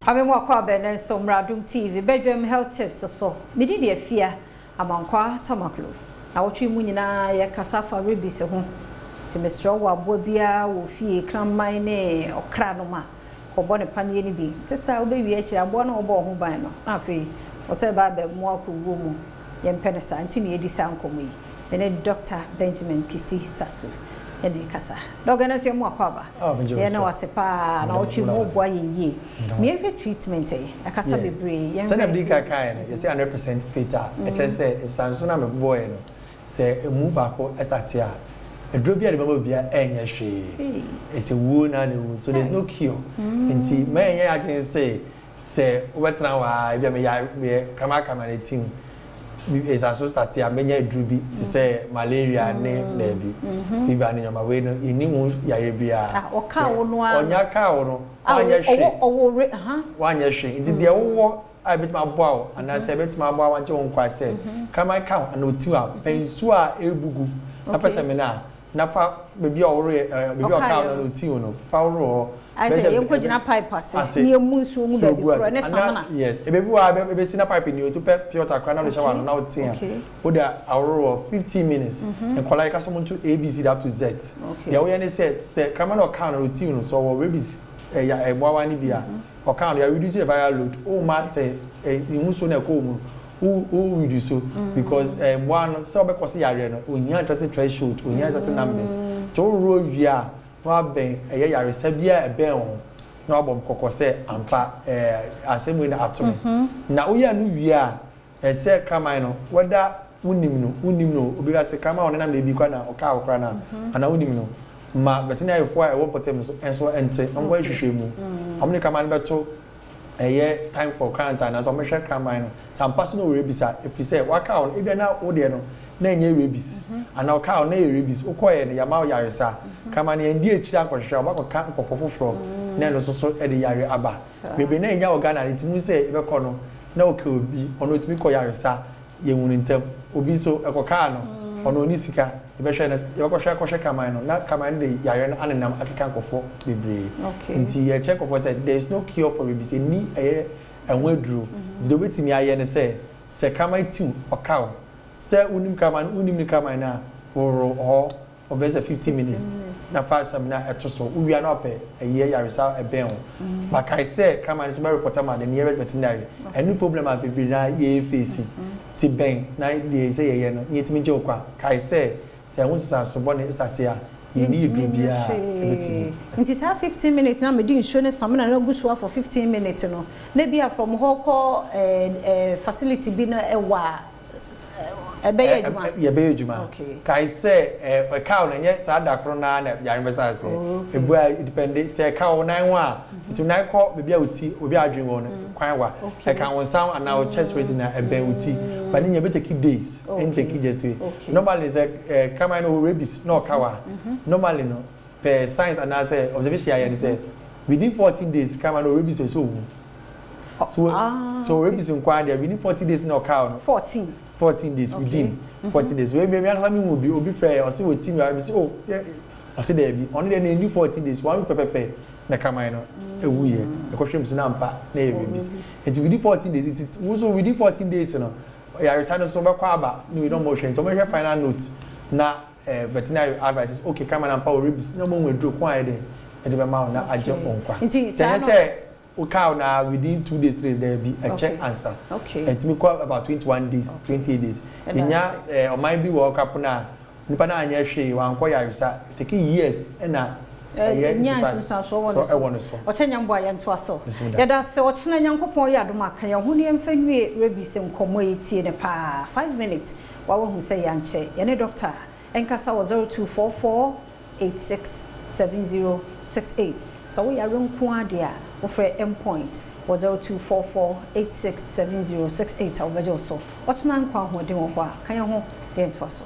Ame mu akwaaba ne nso Mradum TV bedwam health tips so. Medi de afia Amankwa Tamaklo. Na wɔtwe mu nyinaa yɛkasa fa rabies ho. Nti mesrɛ wo, aboa biara wɔ fie, kraman ne ɔkra no ma kɔbɔ ne paneɛ no bi. Nti sɛ wobɛwie akyire, aboa no a wɔbɔ ho ban no, na afei ɔsɛ ba abɛmoa akɔwuo mu. Yɛmpɛ no saa, nti na yɛdi saa nkɔmmɔ yi. Me ne Dr. Benjamin Kisi Sasu ɛne kasa. Dɔgɔ no nso yɛ mu akwaaba. Yɛn na wase paa na wɔtwe mu boa yɛn yie. Miɛhwɛ treatment yi, ɛkasa bebree. Yɛn Sɛnea mede ka kaeɛ no, yɛsɛ 100% fatal. Ɛkyerɛ sɛ nsusanso no a mebobɔeɛ no, sɛ emu baako start a, aduro bi a de bɛma obiara ɛnyɛ hwee. Ɛsɛ wuo na na ewu, so there is no cure. Nti mma yɛnyɛ adwene sɛ wobɛtena hɔ a, ebi a meyɛ meyɛ kraman kama ne team nsusanso start a, menya aduro bi te sɛ malaria ne daabi, fever ne nneɛma wei no, yɛnni ho yare biara. Ɔka wo no ara. Ɔnya kaa wo no, wanyɛ hwee. Ɔwɔ re ha. Wanyɛ hwee, nti deɛ wowɔ a ebɛtumi aboa wo anaasɛ ebɛtumi aboa wo agye wo nkwa sɛ kraman ka wo anaa oti a, pɛ nsuo a ebugu na pɛ sɛ mena na fa beebi a ɔworo yɛ beebi a ɔka wo no na oti wo no, fa woro hɔ. Ayɛ sɛ yɛnkɔ gyina pipe ase ne yɛmu nsuo mu baabi korɔ ne samina. Yes, ebebi wɔ a ebesi na pipe ni o, pɛ pure water koraa na ɔde hyɛ w'ano na ɔte a, wode aworo hɔ 15 minutes. Nkɔla yɛ ka so mo nto A B C up to Z. Deɛ woyɛ ne sɛ kraman na ɔka no na oti no so, ɔwɔ rabies ɛya ɛmmoawa no bi a ɔka no, yɛ reduce the viral load. O ma sɛ ɛ ne ho so na ɛkɔ mu no, wo reduce so, because mmoa no sɛ ɔbɛkɔ so yareɛ no, ohia certain threshold, ohia certain numbers. Nti woworo wie a, na wabɛn ɛyɛ yaresa bi a ɛbɛn ho na wabɔ kɔkɔ sɛ ampa asɛm wei na ato me. Na woyɛ no wie a, ɛsɛ kraman no, whether wonim no, obi ka sɛ kraman a ɔnenam baabi kora na ɔkaa wo kora na anaa wonim no, ma veterinary-foɔ a ɛwɔ mpɔtam no so nso nte nkɔ ahwehwɛ mu. Ɔmo de kraman no bɛto ɛyɛ time for quarantine anaasɛ ɔmo hwɛ kraman no sɛ ampa so na ɔwɔ rabies a, ɛfiri sɛ waka wo no, ebia na wo deɛ no na ɛnyɛ rabies anaa ɔka wo na ɛyɛ rabies, wokɔɛ no, yɛama wo yaresa. Kraman no, yɛndi akyire ankɔhwehwɛ a, ɔbɛkɔka nkɔfoɔ foforɔ na ɛno nso so de yare aba. Bebree na ɛnya wɔ Ghana no, nti mu sɛ ɛbɛkɔ no na ɔka obi, ɔno otumi kɔ yaresa, yɛhu no ntɛm. Obi nso ɛkɔkaa no, ɔno ɔni sika, yɛbɛhwɛ no, yɛbɛkɔhwɛ akɔhwɛ kraman no na kraman no de yare no anenam akeka nkɔfoɔ bebree. Nti yɛkyɛ nkɔfoɔ sɛ there is no cure for rabies, ɛni ɛyɛ ɛho aduro. Nti deɛ wobɛtumi ayɛ ne sɛ kraman tiw ɔka wo, sɛ wonim kraman no, wonim ne kraman no a, wɔworo hɔ for bɛyɛ sɛ 50 minutes na fa samina ɛto so. Wowia na ɔpɛ ɛyɛ yaresa ɛbɛn wo. Bakae sɛ kraman no so bɛ report ama the nearest veterinary. Ɛno problem a bebree na yɛ face ti bɛn na deɛ sɛ yɛyɛ no na yɛtumi gye wo kwa. Kae sɛ ɛho nsusanso bɔne start a, yɛnni aduro biara ɛbɛtumi. Nti saa 15 minutes na mede nsuo ne samina no agu so for 15 minutes no, na bi a from hɔ kɔ facility bi no ɛwɔ a, ɛbɛyɛ adwuma. Yɛbɛyɛ adwuma. Kae sɛ ɛka wo no, ɛnyɛ saa da koro naa na yare bɛsa ase. Ebu a depend sɛ ɛka wo nan ho a, nti nan kɔ baabi a wo ti, obi a adwene wɔ no kwan wa, ɛka wo nsa ho anaa wo chest region a ɛbɛn wo ti, but ne nyɛ bɛ take days, ɛn take just way. Normally sɛ kraman no wɔ rabies na ɔka wa, normally no, per science anaasɛ observation ayɛ ne sɛ within 14 days kraman no wɔ rabies, ɛsɛ owu. So so rabies nkwa deɛ, within 14 days na ɔka no. 14. 14 days, within 14 days. Wei mi ankasa mi hu bi, obi fɛ ɔsi wɔ ti mi a, mi si o, ɔsi dɛbi, ɔno deɛ na eni 14 days, one week pɛpɛpɛ na kraman no ewu yɛ. Ɛkɔhwɛ mu so na mpa na yɛ rabies. Nti within 14 days, nti wuso within 14 days no, yaresa no so bɛkɔ aba ne wei na ɔmo hwɛ. Nti ɔmo hwɛ final note na veterinary advice, okay, kraman na mpa wɔ rabies, na ɔmo hu aduro ko a yɛ de ɛde bɛma wo na agye wɔn nkwa. Nti sɛ saa nyɛ no sɛ wokaa na within 2 days, 3 days, daabi, ɛkyɛ ansa. Ɛntumi kɔ about 21 days, 28 days. Ɛda yɛnya ase. Ɔman bi wɔ hɔ krapo na nipa na anyɛ hwee, wankɔ yaresa, take years ɛna ɛyɛ nya nsusuansoɔ nsusuansoɔ wɔ ne so. Ɛwɔ ne so. Ɔkyɛ nyamboa, yɛntoa so. Nso da. Yɛda sɛ ɔkyena Nyankopɔn yɛ adom aka yɛn ho ne yɛmfa nwie rabies nkɔmmɔ yi. Tie ne paa, 5 minutes wawahu sɛ yɛankyɛ. Yɛne doctor ɛnkasa wɔ 0244 86 70 68. Sɛ woyare nko adeɛ a, wofrɛ Mpoint wɔ 0244 86 70 68 a, wobɛgye wo so. Ɔkyena nkwa ahoɔden wɔ hɔ a, ka yɛn ho deɛ ntoa so.